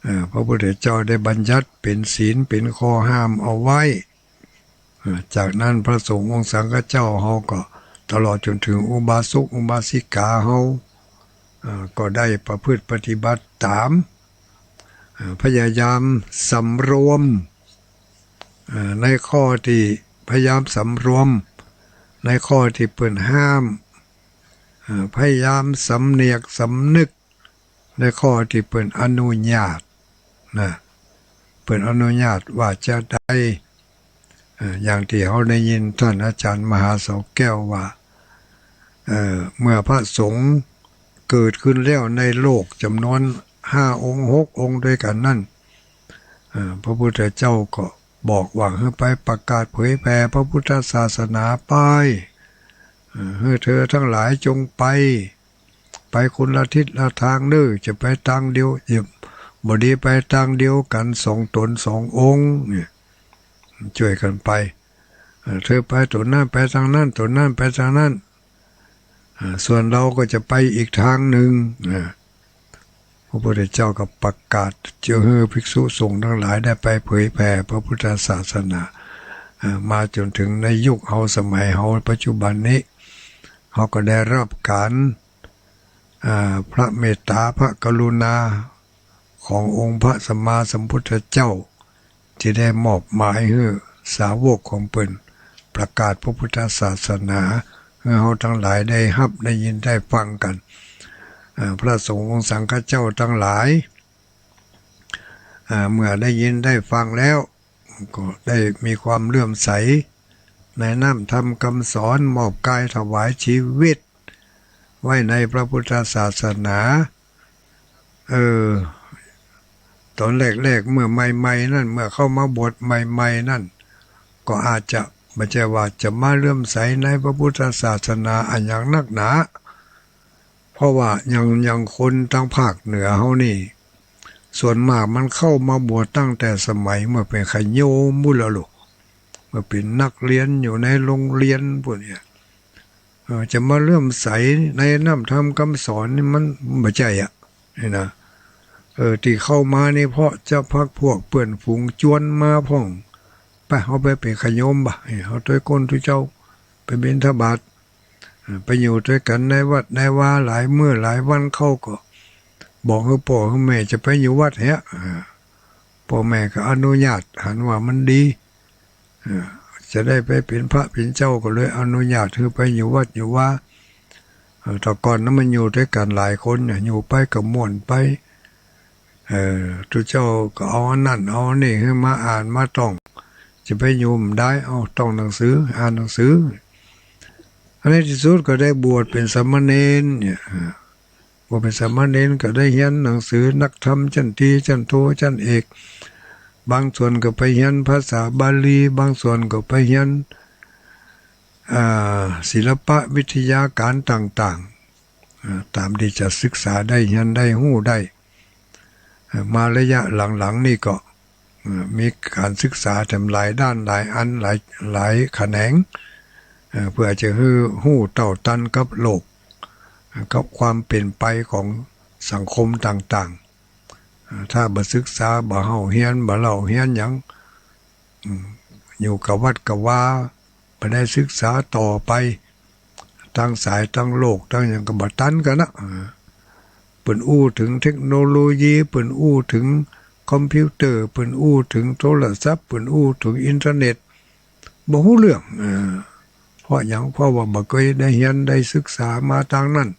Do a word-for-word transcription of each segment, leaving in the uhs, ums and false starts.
เอ่อ พระพุทธเจ้าได้บัญญัติเป๋นศีล เป๋นข้อห้ามเอาไว้ เอ่อ จากนั้นพระสงฆ์องค์สังฆเจ้าเฮาก็ตลอดจ๋นเถิงอุบาสกอุบาสิกาเฮา เอ่อ ก็ได้ประพฤติปฏิบัติต๋าม เอ่อ พยายามสำรวม เอ่อ ในข้อตี้ พยายามสำรวมในข้อตี้เปิ้นห้าม เอ่อ พยายามสำเนียกสำนึกในข้อตี้เปิ้นอนุญาตนะ เปิ้นอนุญาตว่าจาใด เอ่อ อย่างตี้เฮาได้ยินต้านอาจ๋ารย์มหาเสาแก้วว่า เอ่อ เมื่อพระสงฆ์เกิดขึ้นแล้วในโลกจ๋ำนวนห้าองค์หกองค์ตวยกั๋นนั้น เอ่อ พระพุทธเจ้าก็บอกว่าหื้อไปประกาศเผยแผ่พระพุทธศาสนาไป เอ่อ หื้อเธอตังหลายจงไป ไปคนละทิศละตางเน่อ จะไปตางเดียว บ่ดีไปตางเดียวกั๋นสองต๋นสององค์เนี่ย จ้วยกั๋นไป เอ่อ เธอไปต๋นนั้นไปตางนั้น ต๋นนั้นไปตางนั้น เอ่อ ส่วนเฮาก็จะไปอีกตางนึ่ง เอ่อ พระพุทธเจ้าก็ประกาศจะหื้อภิกษุสงฆ์ตังหลายได้ไปเผยแผ่พระพุทธศาสนา เอ่อ มาจ๋นเถิงในยุคเฮาสมัยเฮาปัจจุบันนี้ เฮาก็ได้ฮับก๋าน อ่า พระเมตต๋าพระกรุณาขององค์พระสัมมาสัมพุทธเจ้า ตี้ได้มอบหมายหื้อสาวกของเปิ้นประกาศพระพุทธศาสนา หื้อเฮาตังหลายได้ฮับได้ยินได้ฟังกั๋น อ่า พระสงฆ์องค์สังฆเจ้าตังหลาย อ่า เมื่อได้ยินได้ฟังแล้ว ก็ได้มีความเลื่อมใสในน้ำธรรมกำสอน มอบกายถวายจีวิตไว้ในพระพุทธศาสนา เออ ต๋อนแรกๆ เมื่อใหม่ๆ นั้น เมื่อเข้ามาบวชใหม่ๆ นั้น ก็อาจจะบ่ใจ้ว่าจะมาเลื่อมใสในพระพุทธศาสนาอะหยังนักหนา เพราะว่าอย่าง อย่างคนตางภาคเหนือเฮานี่ ส่วนมากมันเข้ามาบวชตั้งแต่สมัยเมื่อเป๋นขะโยมปู้นแล้วลูก เมื่อเป๋นนักเรียนอยู่ในโรงเรียนปู้นเนี่ย เออ จะมาเลื่อมใสในน้ำธรรมกำสอนนี่มันบ่ใจ้อะ นี่นะ เออ ตี้เข้ามานี่เพราะจะพรรคพวกเปื้อนฝูงจวนมาพ่อง ไป เฮาไปเป๋นขะโยมบ่ะ เฮาตวยก้นตุ๊เจ้า ไปบิณฑบาต เอ่อ ไปอยู่ตวยกั๋นในวัดในวาหลายมื้อหลายวันเข้าก็ บอกหื้อป้อหื้อแม่จะไปอยู่วัดแหะ เอ่อ ป้อแม่ก็อนุญาต หันว่ามันดี เอ่อ จะได้ไปเป๋นพระเป๋นเจ้าก็เลยอนุญาตหื้อไปอยู่วัดอยู่วา เอ่อ แต่ก่อนนั้นมันอยู่ตวยกั๋นหลายคนเนี่ย อยู่ไปก็ม่วนไป เอ่อ ตุ๊เจ้าก็เอาอันนั้นเอาอันนี้หื้อมาอ่านมาต้อง จะไปอยู่บ่ได้ เอาต้องหนังสือ อ่านหนังสือ อันในตี้สุดก็ได้บวชเป๋นสามเณรเนี่ย เอ่อ บวชเป๋นสามเณรก็ได้เฮียนหนังสือนักธรรมจั้นตรี จั้นโท จั้นเอก บางส่วนก็ไปเฮียนภาษาบาลี บางส่วนก็ไปเฮียน อ่า ศิลปะวิทยาก๋านต่างๆ อ่า ต๋ามตี้จะศึกษาได้ เฮียนได้ ฮู้ได้ เอ่อ มาระยะหลังๆ นี่ก็ เอ่อ มีก๋านศึกษาแถมหลายด้าน หลายอัน หลาย หลายแขนง เอ่อ เปื้อจะหื้อฮู้เต้าตันกับโลก เอ่อ กับความเป๋นไปของสังคมต่างๆ เอ่อ ถ้าบ่ศึกษา บ่เฮาเฮียน บ่เล่าเฮียนหยัง อืม อยู่กะวัดกะวา บ่ได้ศึกษาต่อไป ตางสายตางโลกตางหยังก็บ่ตันกั๋นนะ เออ เปิ้นอู้เถิงเทคโนโลยี เปิ้นอู้เถิงคอมพิวเตอร์ เปิ้นอู้เถิงโทรศัพท์ เปิ้นอู้เถิงอินเทอร์เน็ต บ่ฮู้เรื่อง เออ เพราะหยัง เพราะว่าบ่เกยได้เฮียนได้ศึกษามาตางนั้น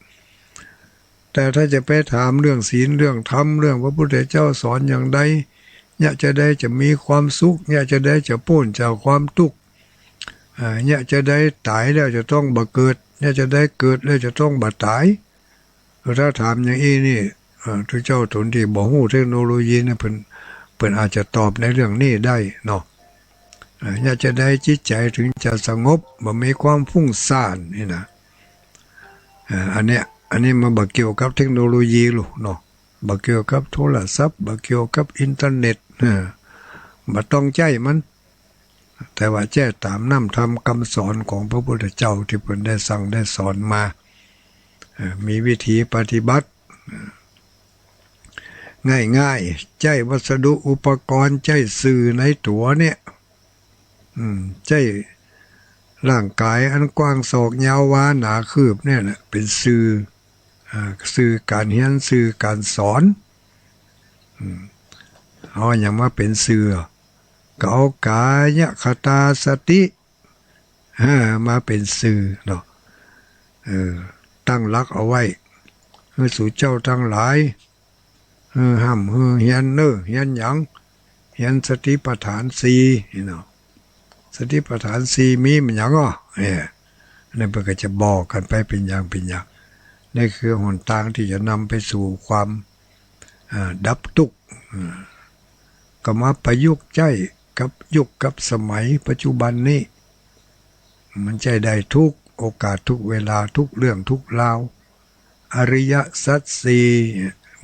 แต่ถ้าจะไปถามเรื่องศีล เรื่องธรรม เรื่องพระพุทธเจ้าสอนอย่างใด เยียะจาใดจะมีความสุข เยียะจาใดจะป๊นจากความตุ๊กข์ อ่า เยียะจาใดต๋ายแล้วจะต้องบ่เกิด เยียะจาใดเกิดแล้วจะต้องบ่ต๋าย เออ ถ้าถามอย่างอี้นี่ เอ่อ ตุ๊เจ้าต๋นตี้บ่ฮู้เทคโนโลยีนี่ เปิ้น เปิ้นอาจจะตอบในเรื่องนี้ได้เนาะ เอ่อ เยียะจาใดจิตใจ๋เถิงจะสงบ บ่มีความฟุ้งซ่านนี่นะ เอ่อ อันเนี้ย อันนี้มันบ่เกี่ยวกับเทคโนโลยีลูกเนาะ บ่เกี่ยวกับโทรศัพท์ บ่เกี่ยวกับอินเทอร์เน็ต เออ บ่ต้องใจ๊มัน แต่ว่าแจ้ต๋ามน้ำธรรมกำสอนของพระพุทธเจ้าตี้เปิ้นได้สั่งได้สอนมา เอ่อ มีวิธีปฏิบัติ เอ่อ ง่ายๆ ใจ๊วัสดุอุปกรณ์ ใจ๊สื่อในตั๋วเนี่ย อืม ใจ๊ร่างก๋ายอันกว้างศอกยาววาหนาคืบเนี่ยแหละ เป๋นสื่อ อ่า สื่อก๋านเฮียน สื่อก๋านสอน อืม เอาอะหยังมาเป๋นสื่อ ก็เอากายคตาสติ อ่า มาเป๋นสื่อเนาะ เออ ตั้งหลักเอาไว้ หื้อสูเจ้าตังหลาย หื้อฮ่ำ หื้อเฮียนเน่อ เฮียนหยัง เฮียนสติปัฏฐานสี่นี่เนาะ สติปัฏฐานสี่มีมันหยังอ้อ เออ อันนั้นเปิ้นก็จะบอกกั๋นไปเป๋นอย่างเป๋นอย่าง นี่คือหนตางตี้จะนำไปสู่ความ อ่า ดับตุ๊กข์ อ่า ก็มาประยุกต์ใจ๊กับยุคกับสมัยปัจจุบันนี้ มันใจ๊ได้ทุกโอกาส ทุกเวลา ทุกเรื่องทุกราว อริยสัจสี่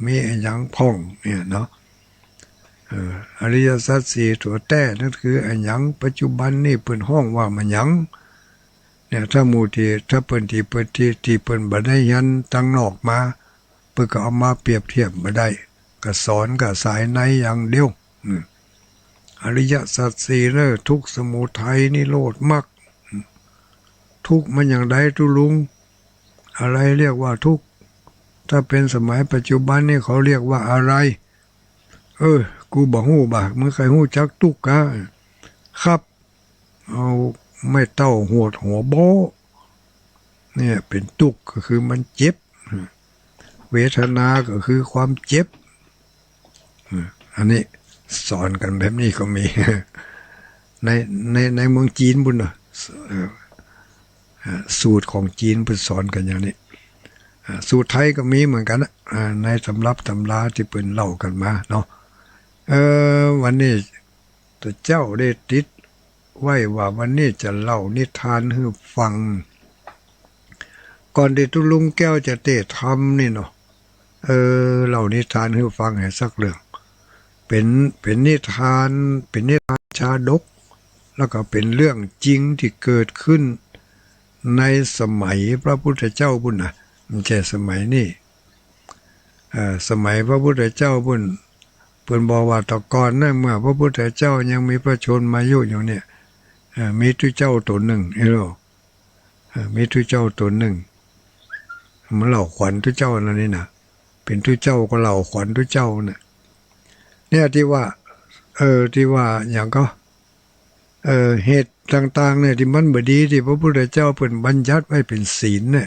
มีอะหยังพ่องเนี่ยเนาะ เออ อริยสัจสี่ตั๋วแต๊นั้นคืออะหยัง ปัจจุบันนี้เปิ้นฮ้องว่ามันหยัง เนี่ย ถ้าหมู่ตี้ ถ้าเปิ้นตี้ เปิ้นตี้ ตี้เปิ้นบ่ได้เฮียนตังนอกมา เปิ้นก็เอามาเปรียบเทียบบ่ได้ ก็สอนก้าสายในอย่างเดียว อืม อริยสัจสี่เน่อ ทุกข์ สมุทัย นิโรธ มรรค อืม ทุกข์มันอย่างใดตุ๊ลุง อะไรเรียกว่าทุกข์ ถ้าเป๋นสมัยปัจจุบันนี่เขาเรียกว่าอะไร เออ กูบ่ฮู้บ่ะ มึงใค่ฮู้จักตุ๊กข์กา ครับ เอาไม้เต้าหวดหัวโบ๊ะ เนี่ยเป๋นตุ๊กข์ก็คือมันเจ็บ เวทนาก็คือความเจ็บ อันนี้สอนกั๋นแบบนี้ก็มี ใน ใน ในเมืองจีนปู้นเนาะ เอ่อ อ่า สูตรของจีนเปิ้นสอนกั๋นอย่างนี้ อ่า สูตรไทยก็มีเหมือนกั๋นนะ อ่า ในตำรับตำราตี้เปิ้นเล่ากั๋นมาเนาะ เอ่อ วันนี้ ตะเจ้าได้ติดไว้ว่าวันนี้จะเล่านิทานหื้อฟัง ก่อนตี้ตุ๊ลุงแก้วจะเตะธรรมนี่เนาะ เออ เล่านิทานหื้อฟังแหมสักเรื่อง เป๋น เป๋นนิทาน เป๋นนิทานชาดก แล้วก็เป๋นเรื่องจริงตี้เกิดขึ้นในสมัยพระพุทธเจ้าปู้นนะ บ่ใจ้สมัยนี้ เอ่อ สมัยพระพุทธเจ้าปู้น เปิ้นบอกว่าแต่ก่อนนั้น เมื่อพระพุทธเจ้ายังมีพระชนมายุอยู่เนี่ย เอ่อ มีตุ๊เจ้าต๋นนึ่ง เอ้อ เอ่อ มีตุ๊เจ้าต๋นนึ่ง มาเล่าขวัญตุ๊เจ้านั่นนี่นะ เป๋นตุ๊เจ้าก็เล่าขวัญตุ๊เจ้าน่ะ เนี่ยตี้ว่า เออ ตี้ว่าหยังก็ เอ่อ เหตุต่างๆ เนี่ยตี้มันบ่ดี ตี้พระพุทธเจ้าเปิ้นบัญญัติไว้เป๋นศีลเนี่ย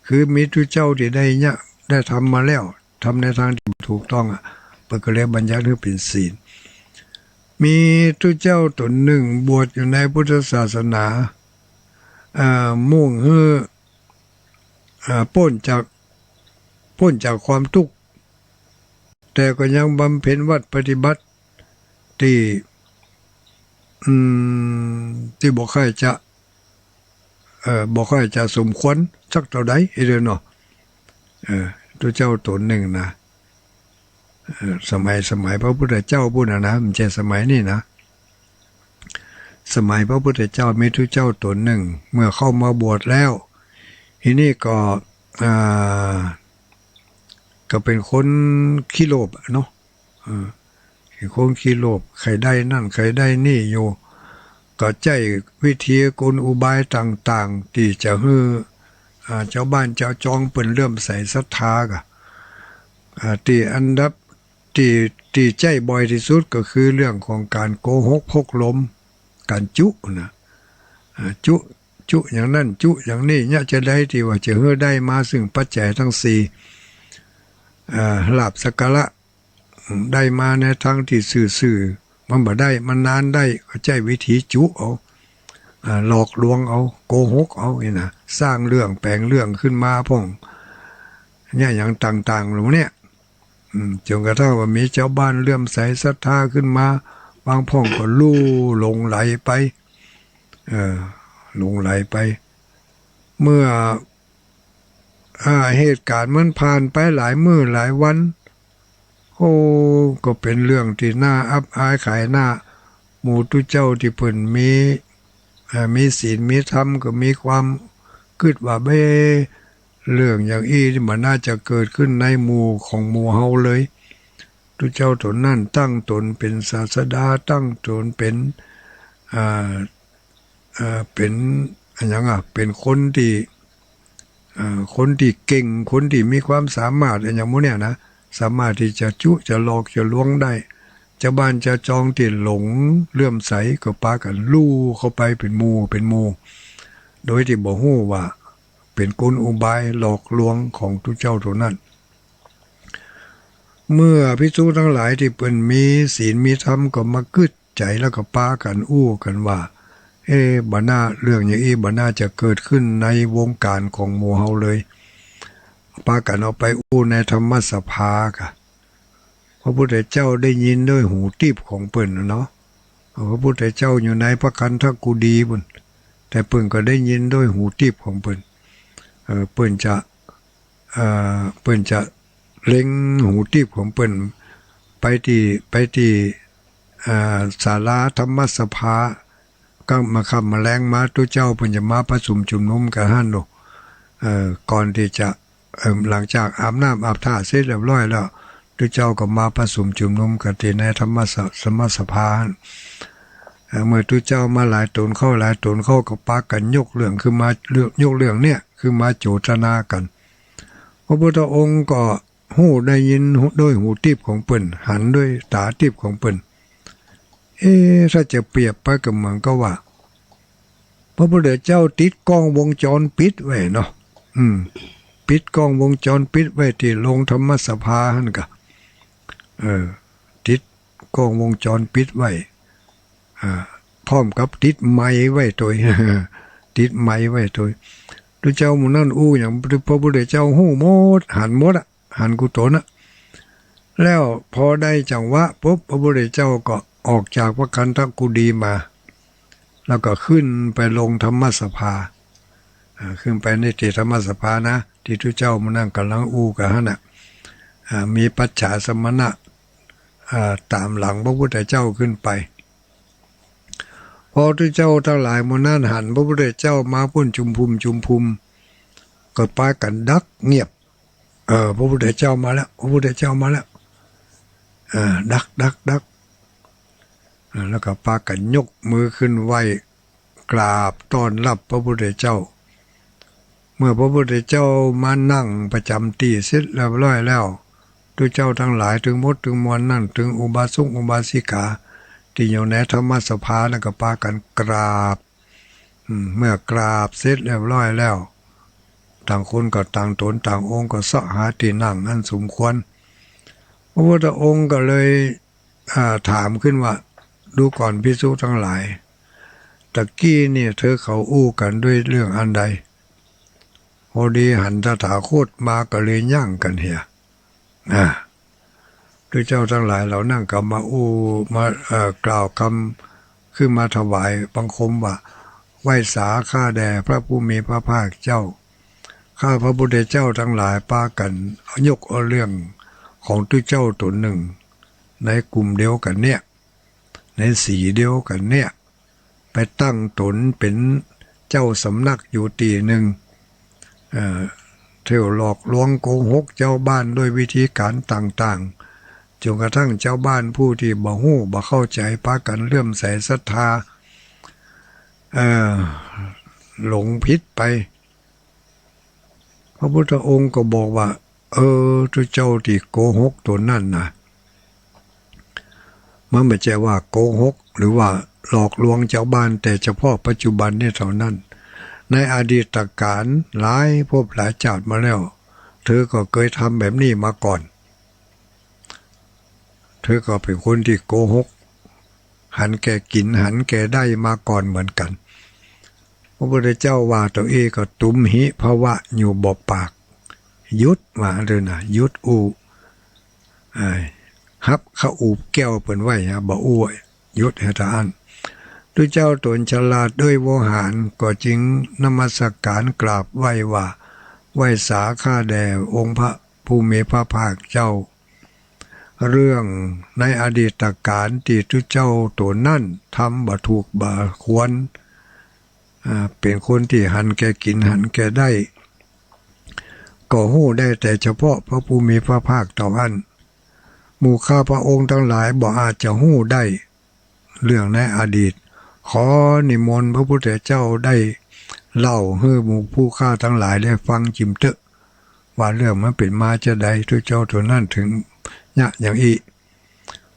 คือมีตุ๊เจ้าตี้ได้เยียะ ได้ทำมาแล้ว ทำในตางตี้บ่ถูกต้องอะ เปิ้นก็เลยบัญญัติหื้อเป๋นศีล มีตุ๊เจ้าต๋นนึ่งบวชอยู่ในพุทธศาสนา เอ่อ มุ่งหื้อ อ่า ป๊นจาก ป๊นจากความตุ๊กข์ แต่ก็ยังบำเพ็ญวัตรปฏิบัติตี้ อืม ตี้บ่ค่อยจะ เอ่อ บ่ค่อยจะสมควรสักเต้าใด เอ้อเนาะ เอ่อ ตุ๊เจ้าต๋นนึ่งนะ เอ่อ สมัย สมัยพระพุทธเจ้าปู้นนะนะ บ่ใจ้สมัยนี้นะ สมัยพระพุทธเจ้ามีตุ๊เจ้าต๋นนึ่ง เมื่อเข้ามาบวชแล้ว ทีนี้ก็ อ่า ก็เป๋นคนขี้โลภอะเนาะ เออ เป๋นคนขี้โลภ ใค่ได้นั่น ใค่ได้นี่อยู่ ก็ใจ๊วิธีกลอุบายต่างๆ ตี้จะหื้อ อ่า จาวบ้านจาวจองเปิ้นเลื่อมใสศรัทธาก่ะ อ่า ตี้อันดับ ตี้ ตี้ใจ๊บ่อยตี้สุดก็คือเรื่องของก๋านโกหกพกลม ก๋านจุ๊นะ อ่า จุ๊ จุ๊อย่างนั้น จุ๊อย่างนี้ เยียะจาใดตี้ว่าจะหื้อได้มาซึ่งปัจจัยตังสี่ อ่า ลาภสักการะ ได้มาในตางตี้ซื่อๆ มันบ่ได้ มันนานได้ ก็ใจ๊วิธีจุ๊เอา อ่า หลอกลวงเอา โกหกเอานี่นะ สร้างเรื่องแป๋งเรื่องขึ้นมาพ่อง เนี่ย อย่างต่างๆ เหล่านี้ อืม จ๋นกระทั่งว่ามีจาวบ้านเลื่อมใสศรัทธาขึ้นมา บางพ่องก็ลู่หลงใหลไป เออ หลงใหลไป เมื่อ อ่า เหตุก๋ารณ์มันผ่านไปหลายมื้อหลายวัน โอ้ ก็เป๋นเรื่องตี้น่าอับอายขายหน้า หมู่ตุ๊เจ้าตี้เปิ้นมี เอ่อ มีศีลมีธรรมก็มีความกึ๊ดว่า เบ้ เรื่องอย่างอี้นี่บ่น่าจะเกิดขึ้นในหมู่ของหมู่เฮาเลย ตุ๊เจ้าต๋นนั้นตั้งต๋นเป๋นศาสดา ตั้งต๋นเป๋น อ่า อ่า เป๋นอะหยังอะ เป๋นคนตี้ อ่า คนตี้เก่ง คนตี้มีความสามารถอะหยังหมู่เนี้ยนะ สามารถตี้จะจุจะหลอกจะลวงได้ จาวบ้านจาวจองตี้หลงเลื่อมใสก็ปากั๋นลู่เข้าไปเป๋นหมู่เป๋นหมู่ โดยตี้บ่ฮู้ว่าเป๋นกลอุบายหลอกลวงของตุ๊เจ้าต๋นนั้น เมื่อภิกษุตังหลายตี้เปิ้นมีศีลมีธรรมก็มากึ๊ดใจ๋ แล้วก็ปากั๋นอู้กั๋นว่า เอ๊ะ บ่น่า เรื่องอย่างอี้บ่น่าจะเกิดขึ้นในวงก๋านของหมู่เฮาเลย ปากั๋นเอาไปอู้ในธรรมสภาก่ะ พระพุทธเจ้าได้ยินด้วยหูทิพย์ของเปิ้นน่ะเนาะ พระพุทธเจ้าอยู่ในพระคันธกุฎีปู้น แต่เปิ้นก็ได้ยินด้วยหูทิพย์ของเปิ้น เอ่อ เปิ้นจะ เอ่อ เปิ้นจะเล็งหูทิพย์ของเปิ้นไปตี้ ไปตี้ อ่า ศาลาธรรมสภา กลางค่ำแลงมาตุ๊เจ้าเปิ้นจะมาประชุมชุมนุมกั๋นหั้นโลก เอ่อ ก่อนตี้จะ เอ่อ หลังจากอาบน้ำอาบท่าเสร็จเรียบร้อยแล้ว ตุ๊เจ้าก็มาประชุมชุมนุมกั๋นตี้ในธรรมส- ธรรมสภาหั้น เอ่อ เมื่อตุ๊เจ้ามาหลายต๋นเข้าหลายต๋นเข้าก็ปากั๋นยกเรื่องขึ้นมา เรื่อง ยกเรื่องเนี้ยขึ้นมาโจทนากั๋น พระพุทธองค์ก็ฮู้ได้ยินด้วยหูทิพย์ของเปิ้น หันด้วยต๋าทิพย์ของเปิ้น เอ๊ะ ถ้าจะเปรียบไปก็เหมือนกับว่า พระพุทธเจ้าติดกล้องวงจรปิดไว้เนาะ อืม ปิดกล้องวงจรปิดไว้ตี้โรงธรรมสภาหั้นก่ะ เออ ติดกล้องวงจรปิดไว้ อ่า พร้อมกับติดไมค์ไว้ตวย ติดไมค์ไว้ตวย ตุ๊เจ้าหมู่นั้นอู้หยัง พระพุทธเจ้าฮู้หมด หันหมดอะ หันกู้ต๋นน่ะ แล้วพอได้จังหวะปุ๊บ พระพุทธเจ้าก็ออกจากพระคันธกุฎีมา แล้วก็ขึ้นไปลงธรรมสภา อ่า ขึ้นไปในตี้ธรรมสภานะ ตี้ตุ๊เจ้าหมู่นั้นก่ำลังอู้กั๋นหั้นน่ะ อ่า มีปัจฉาสมณะ อ่า ต๋ามหลังพระพุทธเจ้าขึ้นไป พอตุ๊เจ้าตังหลายหมู่นั้นหันพระพุทธเจ้ามาปู้นจุมพุมจุมพุม ก็ปากั๋นดักเงียบ เออ พระพุทธเจ้ามาแล้ว พระพุทธเจ้ามาแล้ว อ่า ดัก ดัก ดัก อ่า แล้วก็ปากั๋นยกมือขึ้นไหว้กราบต้อนฮับพระพุทธเจ้า เมื่อพระพุทธเจ้ามานั่งประจ๋ำตี้เสร็จเรียบร้อยแล้ว ตุ๊เจ้าตังหลายตึงหมดตึงมวลนั้น ตึงอุบาสกอุบาสิกาตี้อยู่ในธรรมสภานั้นก็ปากั๋นกราบ อืม เมื่อกราบเสร็จเรียบร้อยแล้ว ต่างคนก็ต่างต๋น ต่างองค์ก็เซาะหาตี้นั่งอันสมควร พระพุทธองค์ก็เลย อ่า ถามขึ้นว่า ดูก่อนภิกษุตังหลาย ตะกี้นี่เธอเขาอู้กั๋นด้วยเรื่องอันใด พอดีหันตถาคตมาก็เลยยั้งกั๋นเหีย อ่า ตุ๊เจ้าตังหลายเหล่านั้นก็มาอู้ มา เอ่อ กล่าวกำ ขึ้นมาถวายบังคมว่า ไหว้สาข้าแด่พระผู้มีพระภาคเจ้า ข้าพระพุทธเจ้าตังหลายปากั๋นยกเอาเรื่องของตุ๊เจ้าต๋นนึ่ง ในกลุ่มเดียวกั๋นเนี่ย ในสีเดียวกั๋นเนี่ย ไปตั้งต๋นเป๋นเจ้าสำนักอยู่ตี้นึ่ง เอ่อ เที่ยวหลอกลวงโกหกจาวบ้านด้วยวิธีก๋านต่างๆ จ๋นกระทั่งจาวบ้านผู้ตี้บ่ฮู้บ่เข้าใจ๋ปากั๋นเลื่อมใสศรัทธา เอ่อ หลงผิดไป พระพุทธองค์ก็บอกว่า เออ ตุ๊เจ้าตี้โกหกต๋นนั้นนะ มันบ่ใจ้ว่าโกหกหรือว่าหลอกลวงจาวบ้านแต่เฉพาะปัจจุบันนี้เต้านั้น ในอดีตก๋านหลายภพหลายจาติมาแล้ว เธอก็เกยทำแบบนี้มาก่อน เธอก็เป๋นคนตี้โกหก หันแก่กิ๋นหันแก่ได้มาก่อนเหมือนกั๋น พระพุทธเจ้าว่าเต้าอี้ก็ ตุมหิภวะ อยู่บ่ปาก หยุด ว่าเต้าอี้นะ หยุดอู้ อ่า ฮับเขาอูบแก้วเปิ้นไว้อะ บ่อู้ หยุดหื้อเต้าอั้น ตุ๊เจ้าต๋นฉลาดด้วยโวหาร ก็จึงนมัสก๋านกราบไหว้ว่า ไหว้สาข้าแด่องค์พระผู้มีพระภาคเจ้า เรื่องในอดีตก๋านตี้ตุ๊เจ้าต๋นนั้นทำบ่ถูกบ่ควร อ่า เป๋นคนตี้หันแก่กิ๋นหันแก่ได้ ก็ฮู้ได้แต่เฉพาะพระผู้มีพระภาคเต้าอั้น หมู่ข้าพระองค์ตังหลายบ่อาจจะฮู้ได้ เรื่องในอดีต ขอนิมนต์พระพุทธเจ้าได้เล่าหื้อหมู่ผู้ข้าตังหลายได้ฟังจิ่มเต๊อะ ว่าเรื่องมันเป๋นมาจาใด ตุ๊เจ้าตั๋วนั้นเถิงเยียะอย่างอี้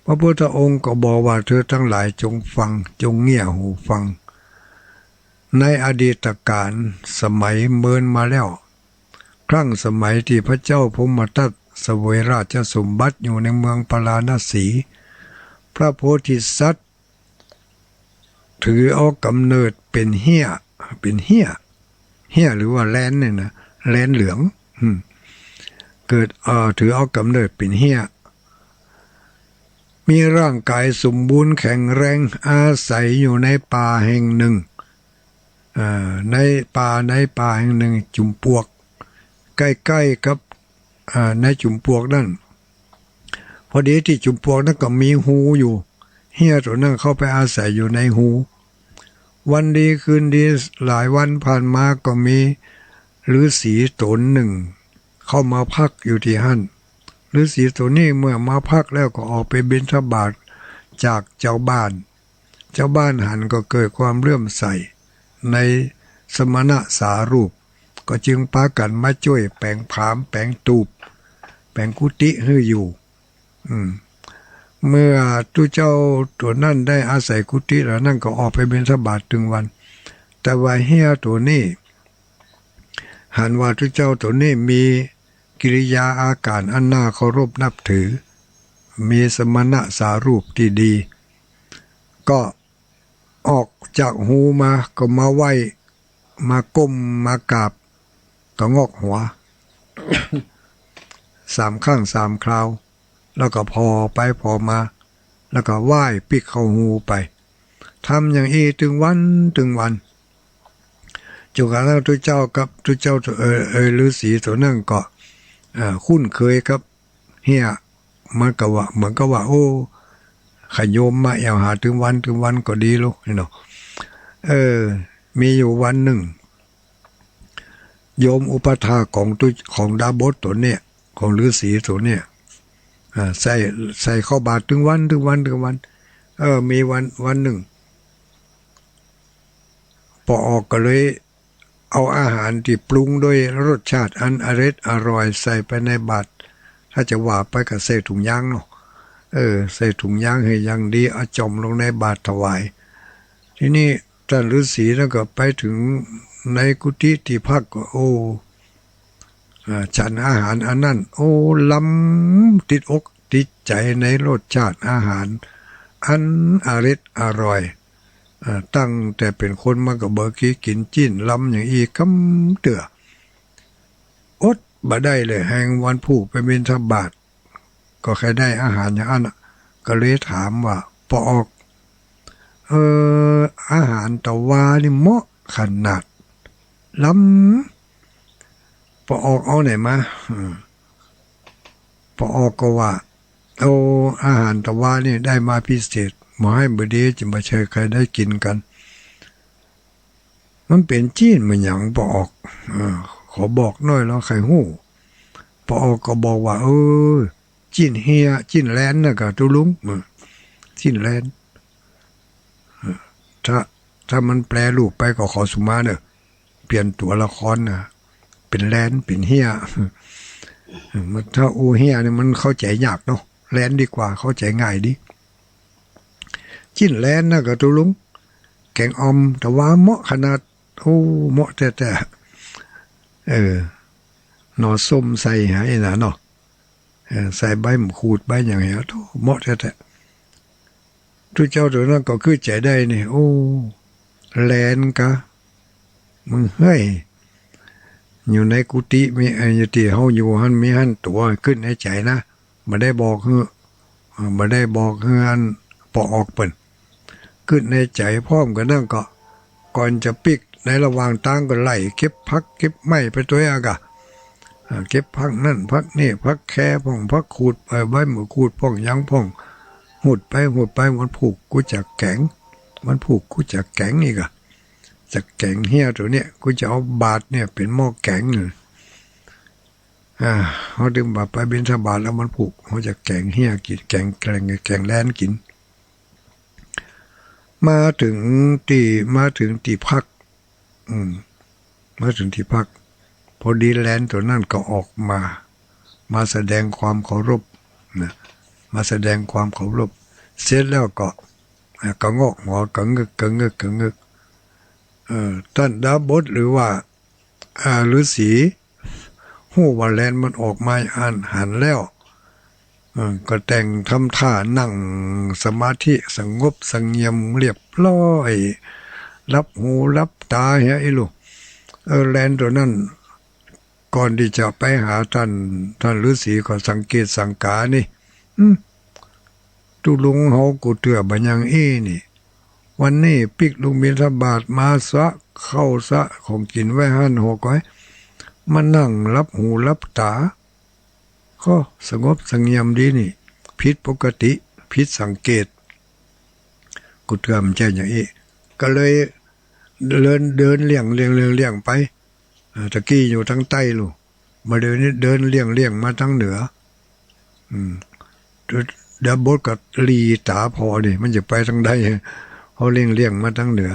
พระพุทธองค์ก็บอกว่า เธอตังหลายจงฟัง จงเงี่ยหูฟัง ในอดีตกาลสมัยเมินมาแล้ว ครั้งสมัยตี้พระเจ้าพรหมทัตเสวยราชสมบัติอยู่ในเมืองพาราณสี พระโพธิสัตว์ ถือเอาก๋ำเนิดเป๋นเฮี้ย เป๋นเฮี้ย เฮี้ยหรือว่าแลนเนี่ยนะ แลนเหลือง อืม เกิด เอ่อ ถือเอาก๋ำเนิดเป๋นเฮี้ย มีร่างกายสมบูรณ์แข็งแรง อาศัยอยู่ในป่าแห่งหนึ่ง เอ่อ ในป่า ในป่าแห่งหนึ่ง จุมปลวก ใก้ๆ กับ เอ่อ ในจุมปลวกนั้น พอดีตี้จุมปลวกนั้นก็มีฮูอยู่ เฮี้ยตั๋วนั้นเข้าไปอาศัยอยู่ในฮู วันดีคืนดี หลายวันผ่านมาก็มีฤๅษีต๋นหนึ่ง เข้ามาพักอยู่ตี้หั้น ฤๅษีต๋นนี้เมื่อมาพักแล้วก็ออกไปบิณฑบาตจากจาวบ้าน จาวบ้านหันก็เกิดความเลื่อมใสในสมณะสารูป ก็จึงปากั๋นมาจ้วยแป๋งผาม แป๋งตูบ แป๋งกุฏิหื้ออยู่ อืม เมื่อตุ๊เจ้าตั๋วนั้นได้อาศัยกุฏิเหล่านั้นก็ออกไปบิณฑบาตตึงวัน แต่ว่าเฮี้ยตั๋วนี้ หันว่าตุ๊เจ้าตั๋วนี้มีกิริยาอาก๋านอันน่าเคารพนับถือ มีสมณะสารูปตี้ดี ก็ออกจากฮูมาก็มาไหว้ มาก้ม มากราบ ตะงอกหัว สามครั้งสามคราว แล้วก็ผ่อไปผ่อมา แล้วก็ไหว้ปิ๊กเข้าฮูไป ทำอย่างอี้ตึงวันตึงวัน จ๋นกระทั่งตุ๊เจ้ากับตุ๊เจ้า เอ่อ เอ่อ ฤๅษีตั๋วนั้นก็ เอ่อ คุ้นเคยกับเฮี้ย เหมือนกับว่า เหมือนกับว่า โอ้ ขะโยมมาแอ่วหาตึงวันตึงวันก็ดีลุนี่เนาะ เออ มีอยู่วันนึ่ง โยมอุปัฏฐากของตุ๊ ของดาบสตั๋วเนี่ย ของฤๅษีตั๋วเนี่ย อ่า ใส่ ใส่เข้าบาตรตึงวันตึงวันตึงวัน เออ มีวัน วันนึ่ง ป้อออกก็เลยเอาอาหารตี้ปรุงด้วยรสชาติอันอร็ดอร่อยใส่ไปในบาตร ถ้าจะว่าไปก็ใส่ถุงยางเนาะ เออ ใส่ถุงยางหื้ออย่างดี เอาจ่อมลงในบาตรถวาย ทีนี้ต้านฤๅษีนั้นก็ไปเถิงในกุฏิตี้พักก็ โอ้ อ่า ฉันอาหารอันนั้น โอ้ ลำ ติดอกติดใจ๋ในรสชาติอาหารอันอร็ดอร่อย อ่า ตั้งแต่เป๋นคนมาก็บ่เกยกิ๋นจิ๊นลำอย่างอี้กำเตื้อ อดบ่ได้เลย แฮงวันพูกไปบิณฑบาต ก็ใค่ได้อาหารอย่างอั้นน่ะ ก็เลยถามว่า ป้อออก เออ อาหารตะวานี่เหมาะขนาด ลำ ป้อออกเอาไหนมา อืม ป้อออกก็ว่า โอ้ อาหารตะวานี่ได้มาพิเศษ บ่าหื้อบ่ดี จะบ่ใค่ใค่ได้กิ๋นกั๋น มันเป๋นจิ๊นมันหยังป้อออก เออ ขอบอกหน้อย ลอใค่ฮู้ ป้อออกก็บอกว่า เออ จิ๊นเฮี้ย จิ๊นแลนน่ะก่าตุ๊ลุง เออ จิ๊นแลน เออ ถ้า ถ้ามันแปลรูปไปก็ขอสุมาเน่อ เปลี่ยนตั๋วละครน่ะ เป๋นแลน เป๋นเฮี้ย เออ มัน ถ้าอู้เฮี้ยนี่มันเข้าใจ๋ยากเนาะ แลนดีกว่า เข้าใจ๋ง่ายดี จิ๊นแลนน่ะก่าตุ๊ลุง แก๋งอ่อมตะวาเหมาะขนาด โอ้ เหมาะแต๊ๆ เออ หน่อส้มใส่หาไอ้น่ะเนาะ เออ ใส่ใบมะขูดใบหยังหา โธ่ เหมาะแต๊ๆ ตุ๊เจ้าตั๋วนั้นก็คือใจ๋ได้นี่ โอ้ แลนก่า มึงเฮ้ย อยู่ในกุฏิมี เอ่อ ตี้เฮาอยู่หั้นมีหั้นตั๋ว กึ๊ดในใจ๋นะ บ่ได้บอกหื้อ เอ่อ บ่ได้บอกหื้ออันป้อออกเปิ้น กึ๊ดในใจ๋ พร้อมกั๋นนั้นก็ ก่อนจะปิ๊กในระหว่างตางก็ไล่เก็บผักเก็บไม้ไปตวยอะก่า อ่า เก็บผักนั่นผักนี่ ผักแคพ่อง ผักขูด เอ่อ ใบมะขูดพ่อง หยังพ่อง หุดไปหุดไป วันพูกกูจะแก๋ง วันพูกกูจะแก๋งอีกอะ จะแก๋งเฮี้ยตั๋วเนี่ย กูจะเอาบาตรเนี่ยเป๋นหม้อแก๋งเลย อ่า เฮาตึงว่าไปบิณฑบาตแล้วมันผูก เฮาจะแก๋งเฮี้ยกิ๋น แก๋ง แก๋ง แก๋งแลนกิ๋น มาเถิงตี้ มาเถิงตี้พัก อืม มาเถิงตี้พัก พอดีแลนตั๋วนั้นก็ออกมา มาแสดงความเคารพนะ มาแสดงความเคารพ เสร็จแล้วก็ อ่า กะงอกหัว กะงึก กะงึก กะงึก เอ่อ ต้านดาบสหรือว่า อ่า ฤๅษี ฮู้ว่าแลนมันออกมาอั้นหันแล้ว เออ ก็แต่งทำท่านั่งสมาธิสงบเสงี่ยมเรียบร้อย หลับหูหลับต๋าเหียอี้ลูก เออ แลนตั๋วนั้น ก่อนตี้จะไปหาต้าน ต้านฤๅษีก็สังเกตสังกานี่ อืม ตุ๊ลุงเฮากูเตื้อบ่ายังอี้นี่ วันนี้ปิ๊กลุงบิณฑบาตมาซะ ข้าวซะ ของกิ๋นไว้หั้นหกไว้ มานั่งหลับหูหลับต๋า ก็สงบเสงี่ยมดีนี่ ผิดปกติ ผิดสังเกต กูเตื้อบ่ายังอี้ ก็เลยเดิน เดินเลี่ยง เลี่ยง เลี่ยง เลี่ยงไป เออ ตะกี้อยู่ตางใต้ลูก บ่าเดี่ยวนี้เดินเลี่ยงเลี่ยงมาตางเหนือ อืม ดาบสก็หลีต๋าผ่อนี่ มันจะไปตางใด เฮาเลี่ยงเลี่ยงมาตางเหนือ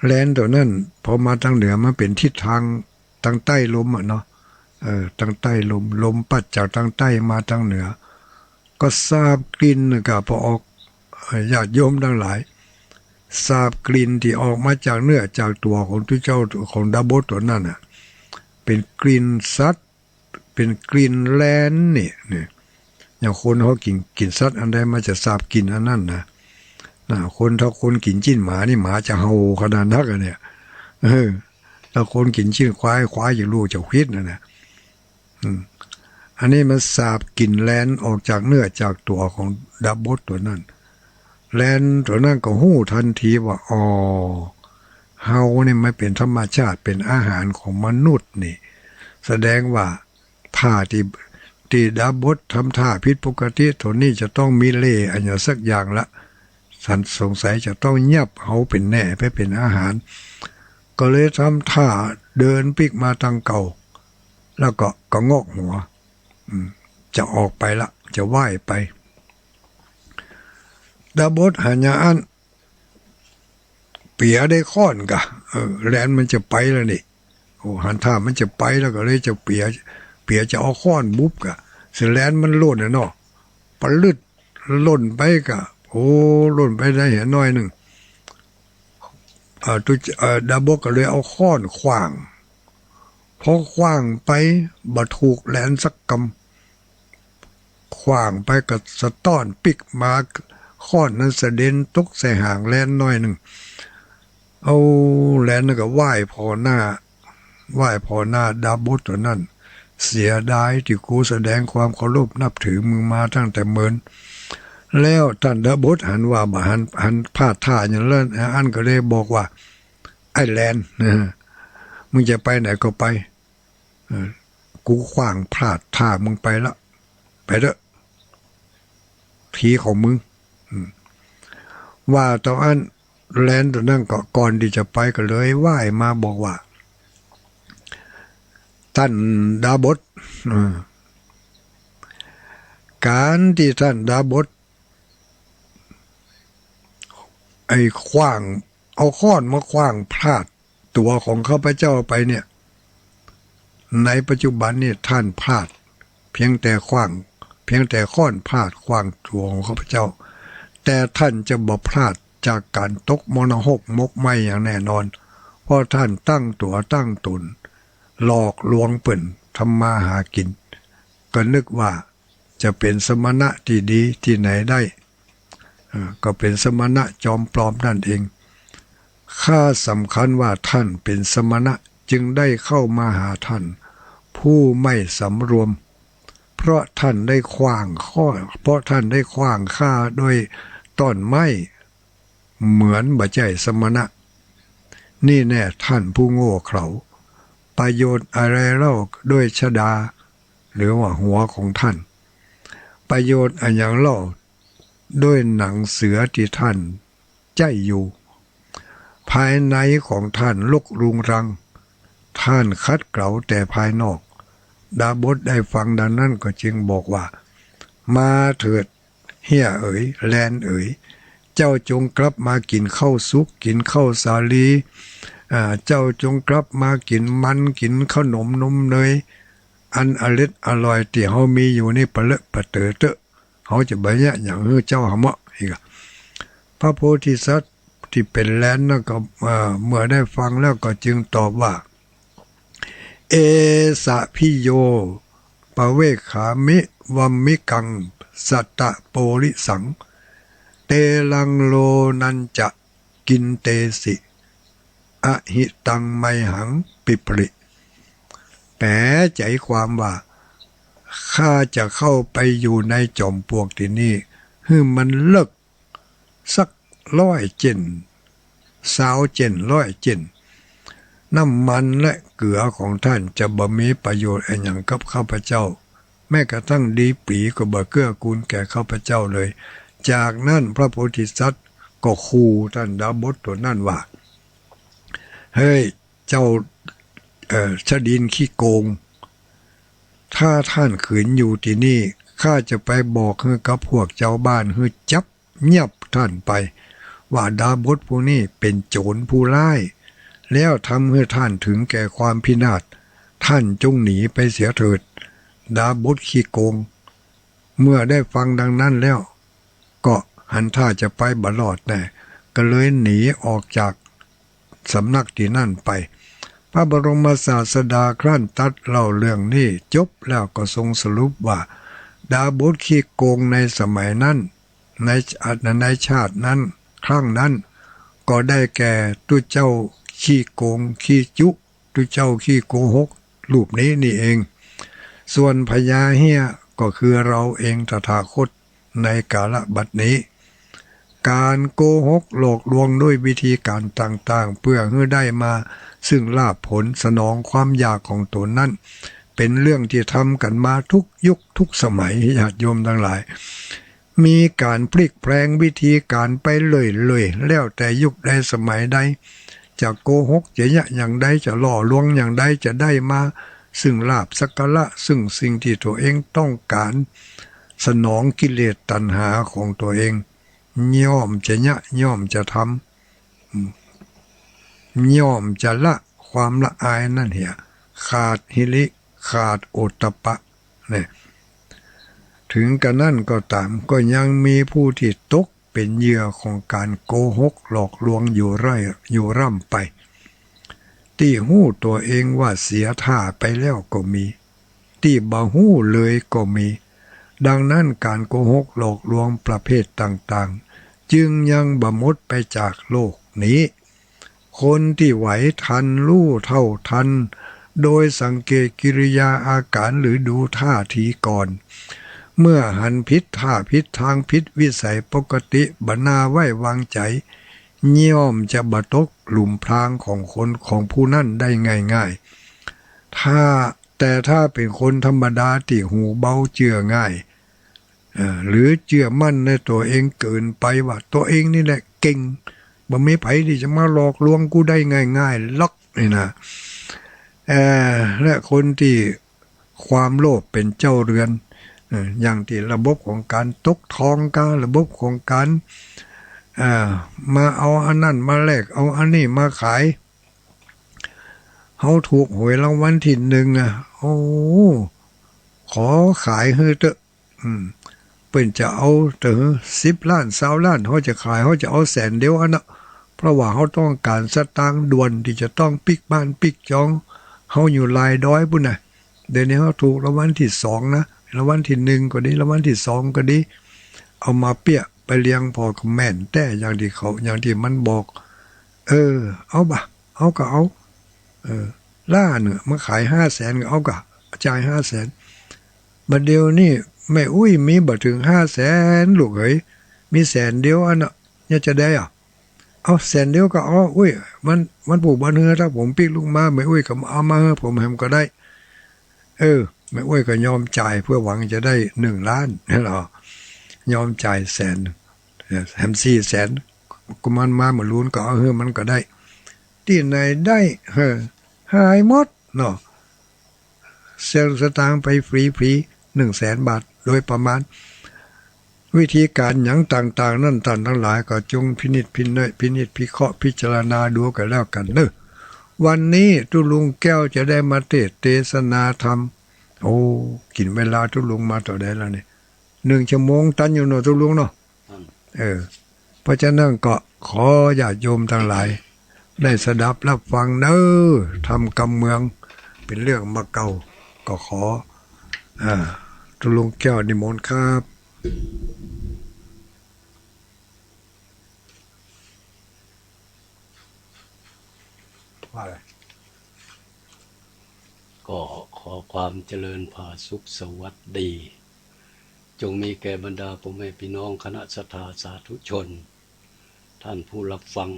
แลนตั๋วนั้น พอมาตางเหนือ มันเป๋นทิศตางตางใต้ลมอะเนาะ เออ ตางใต้ลม ลมปัดจากตางใต้มาตางเหนือ ก็สาบกลิ่นน่ะกะ พอออก เอ่อ ญาติโยมตังหลาย สาบกลิ่นตี้ออกมาจากเนื้อจากตั๋วของตุ๊เจ้า ของดาบสตั๋วนั้นน่ะ เป๋นกลิ่นสัตว์ เป๋นกลิ่นแลนนี่ เนี่ย อย่างคนเฮากิ๋น กิ๋นสัตว์อันใดมันจะสาบกลิ่นอันนั้นนะ นะ คน ถ้าคนกิ๋นจิ๊นหมานี่ หมาจะเห่าขนาดนักอะเนี่ย เออ ถ้าคนกิ๋นจิ๊นควาย ควายจะฮู้จะขวิดนั่นน่ะ อืม อันนี้มันสาบกลิ่นแลนออกจากเนื้อจากตั๋วของดาบสตั๋วนั้น แลนตั๋วนั้นก็ฮู้ตันทีว่า อ๋อ เฮานี่มันเป๋นธรรมชาติ เป๋นอาหารของมนุษย์นี่ แสดงว่าท่าตี้ ตี้ดาบสทำท่าผิดปกติ ตั๋วนี้จะต้องมีเล่ห์อะหยังสักอย่างละ สัน สงสัยจะต้องยับเฮาเป๋นแน่ ไปเป๋นอาหาร ก็เลยทำท่าเดินปิ๊กมาตางเก่า แล้วก็กะงอกหัว อืม จะออกไปละ จะว่ายไป ดาบสหันอย่างอั้น เปียได้ค้อนกะ เออ แลนมันจะไปแล้วนี่ โอ้ หันท่ามันจะไปแล้วก็เลยจะเปีย เปียจะเอาค้อนบุบกะ เสียแลนมันล่นน่ะเนาะ ปะลึดล่นไปกะ โอ้ ล่นไปได้เหียหน้อยนึ่ง เอ่อ ตุ๊ เอ่อ ดาบสก็เลยเอาค้อนขว้าง พอขว้างไปบ่ถูกแลนสักกำ ขว้างไปก็สะต้อนปิ๊กมา ค้อนนั้นสะเด็นตกใส่หางแลนหน้อยนึ่ง เอา แลนนั้นก็ไหว้ผ่อหน้า ไหว้ผ่อหน้าดาบสตั๋วนั้น เสียดายตี้กูแสดงความเคารพนับถือมึงมาตั้งแต่เมิน แล้วต้านดาบสหันว่าบ่หัน หันพลาดท่าอย่างนั้น อันก็เลยบอกว่า ไอ้แลน มึงจะไปไหนก็ไป เออ กูขว้างพลาดท่ามึงไปละ ไปเถอะ ทีของมึง อืม ว่าต๋อนอั้น แลนตั๋วนั้นก็ก่อนตี้จะไปก็เลยไหว้มาบอกว่า ต้านดาบส เออ ก๋านตี้ต้านดาบส ไอ้ขว้าง เอาค้อนมาขว้างพลาดตั๋วของข้าพเจ้าไปเนี่ย ในปัจจุบันนี่ต้านพลาด เพียงแต่ขว้าง เพียงแต่ค้อนพลาดขว้างตั๋วของข้าพเจ้า แต่ต้านจะบ่พลาดจากก๋านตกมรณะหกหมกไหม้อย่างแน่นอน เพราะต้านตั้งตั๋วตั้งต๋น หลอกลวงเปิ้นทำมาหากิ๋น ก็นึกว่า จะเป๋นสมณะตี้ดีตี้ไหนได้ เอ่อ ก็เป๋นสมณะจอมปลอมนั่นเอง ข้าสำคัญว่าต้านเป๋นสมณะ จึงได้เข้ามาหาต้านผู้ไม่สำรวม เพราะต้านได้ขว้างข้อ เพราะต้านได้ขว้างข้าด้วยต้อนไม้ เหมือนบ่ใจ้สมณะ นี่แน่ต้านผู้โง่เขลา ประโยชน์อะไรเล่าด้วยชฎา หรือว่าหัวของต้าน ประโยชน์อะหยังเล่าด้วยหนังเสือตี้ต้านใจ๊อยู่ ภายในของต้านรกรุงรัง ต้านขัดเกลาแต่ภายนอก ดาบทได้ฟังดังนั้นก็จึงบอกว่า มาเถิด เฮียเอ๋ย แลนเอ๋ย เจ้าจงกลับมากิ๋นข้าวสุก กิ๋นข้าวสาลี อ่า เจ้าจงกลับมากิ๋นมัน กิ๋นขนมนมเนย อันอร็ดอร่อยตี้เฮามีอยู่นี่ปะเลอะปะเต๋อเต๊อะ เฮาจะบ่เยียะหยังหื้อเจ้าหาเมาะ อีกอะ พระโพธิสัตว์ตี้เป๋นแลนนั้นก็ อ่า เมื่อได้ฟังแล้วก็จึงตอบว่า เอสะภิโย ปะเวกขามิ วัมมิกัง สัตตะโปริสัง เตลังโลนัญจะ กินเตสิ อหิตังไมหัง ปิปริ แป๋ใจ๋ความว่า ข้าจะเข้าไปอยู่ในจอมปลวกตี้นี่ หื้อมันเลิก สักร้อยเจ้น ซาวเจ้น ร้อยเจ้น น้ำมันและเกลือของท่านจะบ่มีประโยชน์อะหยังกับข้าพเจ้า แม้กระทั่งดีปรีก็บ่เกื้อกูลแก่ข้าพเจ้าเลย จากนั้นพระโพธิสัตว์ก็ขู่ต้านดาบทตั๋วนั้นว่า เฮ้ย เจ้า เอ่อ ชะดินขี้โกง ถ้าท่านขืนอยู่ตี้นี่ ข้าจะไปบอกหื้อกับพวกจาวบ้านหื้อจับ ยับท่านไป ว่าดาบทผู้นี้เป๋นโจรผู้ร้าย แล้วทำหื้อท่านถึงแก่ความพินาศ ท่านจงหนีไปเสียเถิด ดาบทขี้โกง เมื่อได้ฟังดังนั้นแล้ว ก็หันท่าจะไปบ่รอดแน่ ก็เลยหนีออกจากสำนักตี้นั่นไป พระบรมศาสดาครั้นตรัสเล่าเรื่องนี้จบแล้วก็ทรงสรุปว่า ดาบทขี้โกงในสมัยนั้น ใน ในชาตินั้น ครั้งนั้น ก็ได้แก่ตุ๊เจ้าขี้โกงขี้จุ ตุ๊เจ้าขี้โกหกรูปนี้นี่เอง ส่วนพญาเฮี้ยก็คือเราเองตถาคตในกาลบัดนี้ ก๋านโกหกหลอกลวงด้วยวิธีก๋านต่างๆ เปื้อหื้อได้มาซึ่งลาภผลสนองความอยากของต๋นนั้น เป๋นเรื่องตี้ทำกั๋นมาทุกยุคทุกสมัย ญาติโยมตังหลาย มีก๋านพลิกแพลงวิธีก๋านไปเรื่อยๆ แล้วแต่ยุคใดสมัยใด จะโกหก จะเยียะอย่างใด จะหลอกลวงอย่างใด จะได้มาซึ่งลาภสักการะ ซึ่งสิ่งตี้ตั๋วเองต้องก๋าน สนองกิเลสตัณหาของตั๋วเอง ย่อมจะเยียะ ย่อมจะทำ อืม ย่อมจะละความละอายนั้นเหีย ขาดหิริ ขาดโอตตัปปะ เนี่ย ถึงกระนั้นก็ต๋าม ก็ยังมีผู้ตี้ตกเป๋นเหยื่อของก๋านโกหกหลอกลวงอยู่เรื่อย อยู่ร่ำไป ตี้ฮู้ตั๋วเองว่าเสียท่าไปแล้วก็มี ตี้บ่ฮู้เลยก็มี ดังนั้นก๋านโกหกหลอกลวงประเภทต่างๆ จึงยังบ่หมดไปจากโลกนี้ คนตี้ไหวตัน ฮู้เต้าตัน โดยสังเกตกิริยาอาก๋านหรือดูต้าทีก่อน เมื่อหันผิดต้าผิดตางผิดวิสัยปกติ บ่น่าไว้วางใจ๋ ย่อมจะบ่ตกหลุมพรางของคน ของผู้นั้นได้ง่ายๆ ถ้า แต่ถ้าเป๋นคนธรรมดาตี้หูเบาเจื้อง่าย เอ่อ หรือเจื้อมั่นในตั๋วเองเกินไปว่าตั๋วเองนี่แหละเก่ง บ่มีใผตี้จะมาหลอกลวงกูได้ง่ายๆ หรอกนี่นะ เอ่อ และคนตี้ความโลภเป๋นเจ้าเรือน เอ่อ อย่างตี้ระบบของก๋านตกทองกา ระบบของก๋าน เอ่อ มาเอาอันนั้นมาแลก เอาอันนี้มาขาย เฮาถูกหวยรางวัลตี้นึ่งอะ โอ้ ขอขายหื้อเต๊อะ อืม เปิ้นจะเอาเต๊อะ สิบล้าน ซาวล้าน เฮาจะขาย เฮาจะเอาแสนเดียวอันนะ เพราะว่าเฮาต้องก๋านสตางค์ด่วนตี้จะต้องปิ๊กบ้านปิ๊กจอง เฮาอยู่ลายดอยปู้นนะ เดี๋ยวนี้เฮาถูกรางวัลตี้สองนะ รางวัลตี้นึ่งก็ดี รางวัลตี้สองก็ดี เอามาเปี้ยไปเลี้ยงผ่อก็แม่นแต๊ อย่างตี้เขา อย่างตี้มันบอก เออ เอาบ่ะ เอาก็เอา เออ ล้านนึ่งมาขายห้าแสนก็เอาก่ะ จ่ายห้าแสน บัดเดี๋ยวนี้แม่อุ๊ยมีบ่เถิงห้าแสน ลูกเหย มีแสนเดียวอันนะ เยียะจะใดอะ เอาแสนเดียวก็เอา อุ๊ย วัน วันปลูกบ่านเฮือน ถ้าผมปิ๊กลุกมา แม่อุ๊ยก็เอามาหื้อผมแหมก็ได้ เออ แม่อุ๊ยก็ยอมจ่ายเพื่อหวังจะได้นึ่งล้าน นั่นเหรอ ยอมจ่ายแสน แหมสี่แสน กุมารมาเมื่อลูนก็เอาหื้อมันก็ได้ ตี้ไหนได้ เออ หายหมดเนาะ เสียสตางค์ไปฟรีๆ หนึ่งแสนบาท โดยประมาณ วิธีก๋านหยังต่างๆ นั้น ต้านตังหลายก็จงพินิจพิเนย พินิจพิเคราะห์พิจารณาดูกั๋นแล้วกั๋นเน่อ วันนี้ตุ๊ลุงแก้วจะได้มาเตสน์เตสนาธรรม โอ้ กิ๋นเวลาตุ๊ลุงมาเต้าใดแล้วเนี่ย หนึ่งชั่วโมงตันอยู่เนาะตุ๊ลุงเนาะ อืม เออ เพราะฉะนั้นก็ขอญาติโยมตังหลาย ได้สดับฮับฟังเน่อ ธรรมกำเมือง เป๋นเรื่องบ่าเก่า ก็ขอ อ่า ตุ๊ลุงแก้วนิมนต์ครับ ว่าอะไร ก็ขอความเจริญผาสุขสวัสดี จงมีแก่บรรดาพ่อแม่พี่น้องคณะศรัทธาสาธุชน ท่านผู้ฮับฟัง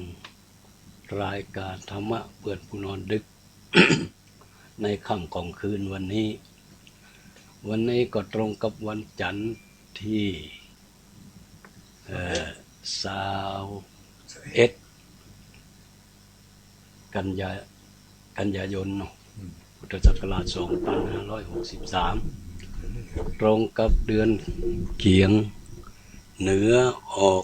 รายก๋านธรรมะเปื้อนผู้นอนดึก ในค่ำของคืนวันนี้ วันนี้ก็ตรงกับวันจันทร์ตี้ เอ่อ ซาวเอ็ด กันยา กันยายนเนาะ อืม พุทธศักราชสองพันห้าร้อยหกสิบสาม ตรงกับเดือนเขียงเหนือออก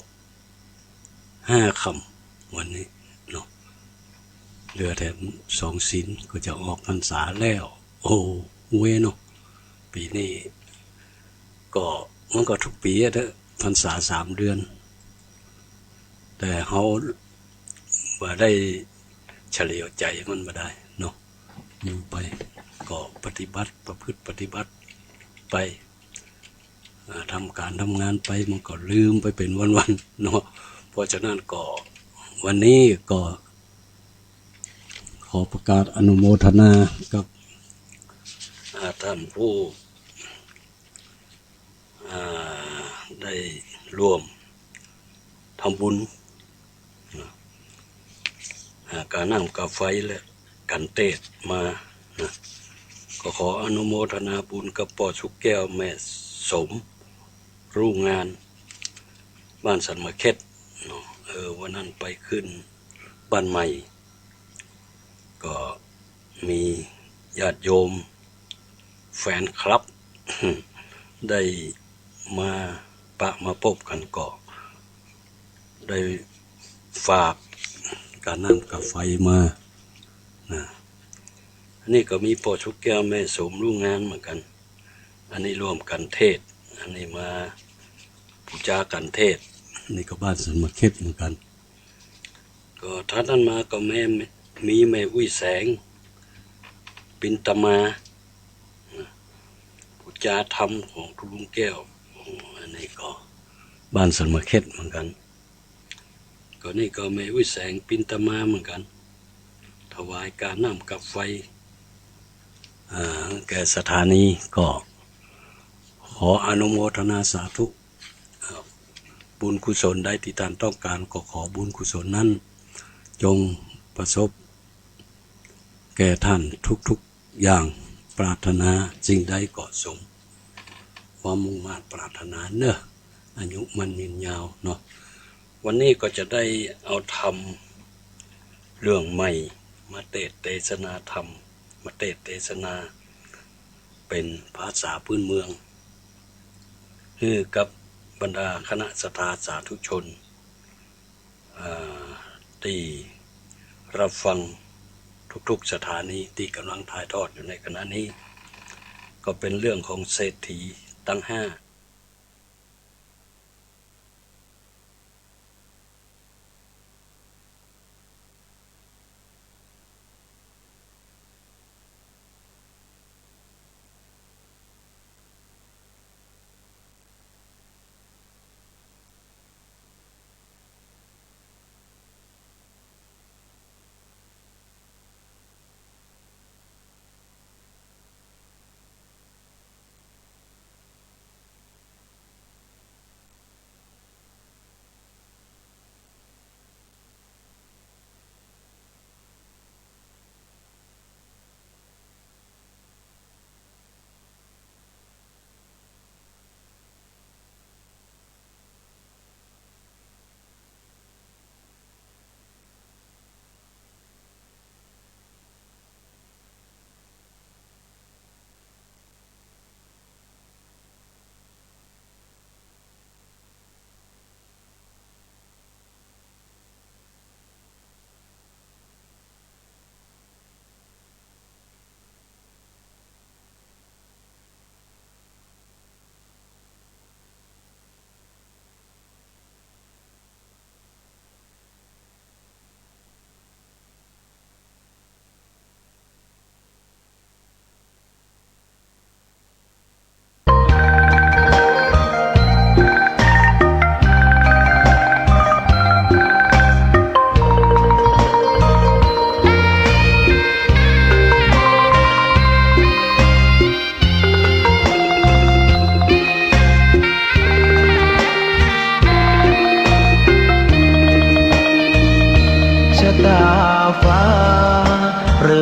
ห้าค่ำวันนี้เนาะ เหลือแต่สองศีลก็จะออกพรรษาแล้ว โอ้ เว้ยเนาะ ปี๋นี้ ก็มันก็ทุกปี๋อะเต๊อะ พรรษาสามเดือน แต่เฮาบ่ได้เฉลียวใจ๋มันบ่ได้เนาะ อยู่ไป ก็ปฏิบัติ ประพฤติปฏิบัติไป อ่า ทำก๋านทำงานไป มันก็ลืมไปเป๋นวันๆ เนาะ เพราะฉะนั้นก็วันนี้ก็ขอประกาศอนุโมทนากับ อ่า ท่านผู้ อ่า ได้ร่วมทำบุญ นะ อ่า ก๋าน้ำก๋าไฟและก๋านเตสน์มา นะ ก็ขออนุโมทนาบุญกับป้อสุขแก้ว แม่สม รู้งาน บ้านสันมะเข็ดเนาะ เออ วันนั้นไปขึ้นบ้านใหม่ ก็มีญาติโยม แฟนคลับ ได้มาปะมาปบกั๋น ก็ได้ฝากก๋าน้ำก๋าไฟมา นะ อันนี้ก็มีป้อสุขแก้ว แม่สม รู้งานเหมือนกั๋น อันนี้ร่วมกั๋นเตสน์ อันนี้มาปู๋จากั๋นเตสน์ นี่ก็บ้านสันมะเข็ดเหมือนกั๋น ก็ถัดนั้นมาก็แม่ มีแม่อุ๊ยแสง ปินตมา ปู๋จาธรรมของตุ๊ลุงแก้ว อันนี้ก็บ้านสันมะเข็ดเหมือนกั๋น ก็นี่ก็แม่อุ๊ยแสง ปินตมาเหมือนกั๋น ถวายก๋าน้ำก๋าไฟ อ่า แก่สถานี ก็ขออนุโมทนาสาธุ อ่า บุญกุศลใดตี้ท่านต้องก๋าน ก็ขอบุญกุศลนั้น จงประสบแก่ท่านทุกๆ อย่าง ปรารถนาสิ่งใดก็สมความมุ่งมาดปรารถนาเน่อ อายุมั่นยืนยาวเนาะ วันนี้ก็จะได้เอาธรรมเรื่องใหม่มาเตสน์เตสนาธรรม มาเตสน์เตสนาเป๋นภาษาพื้นเมือง หื้อกับบรรดาคณะศรัทธาสาธุชน อ่า ตี้ฮับฟังทุกๆ สถานีตี้ก่ำลังถ่ายทอดอยู่ในขณะนี้ ก็เป๋นเรื่องของเศรษฐีตังห้า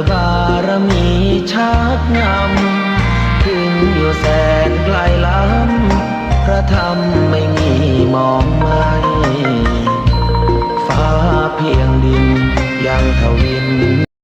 บารมีชักนำ เถิงอยู่แสนไกลล้ำ พระธรรมไม่มีหมองไหม้ ฟ้าเพียงดินยังทวิน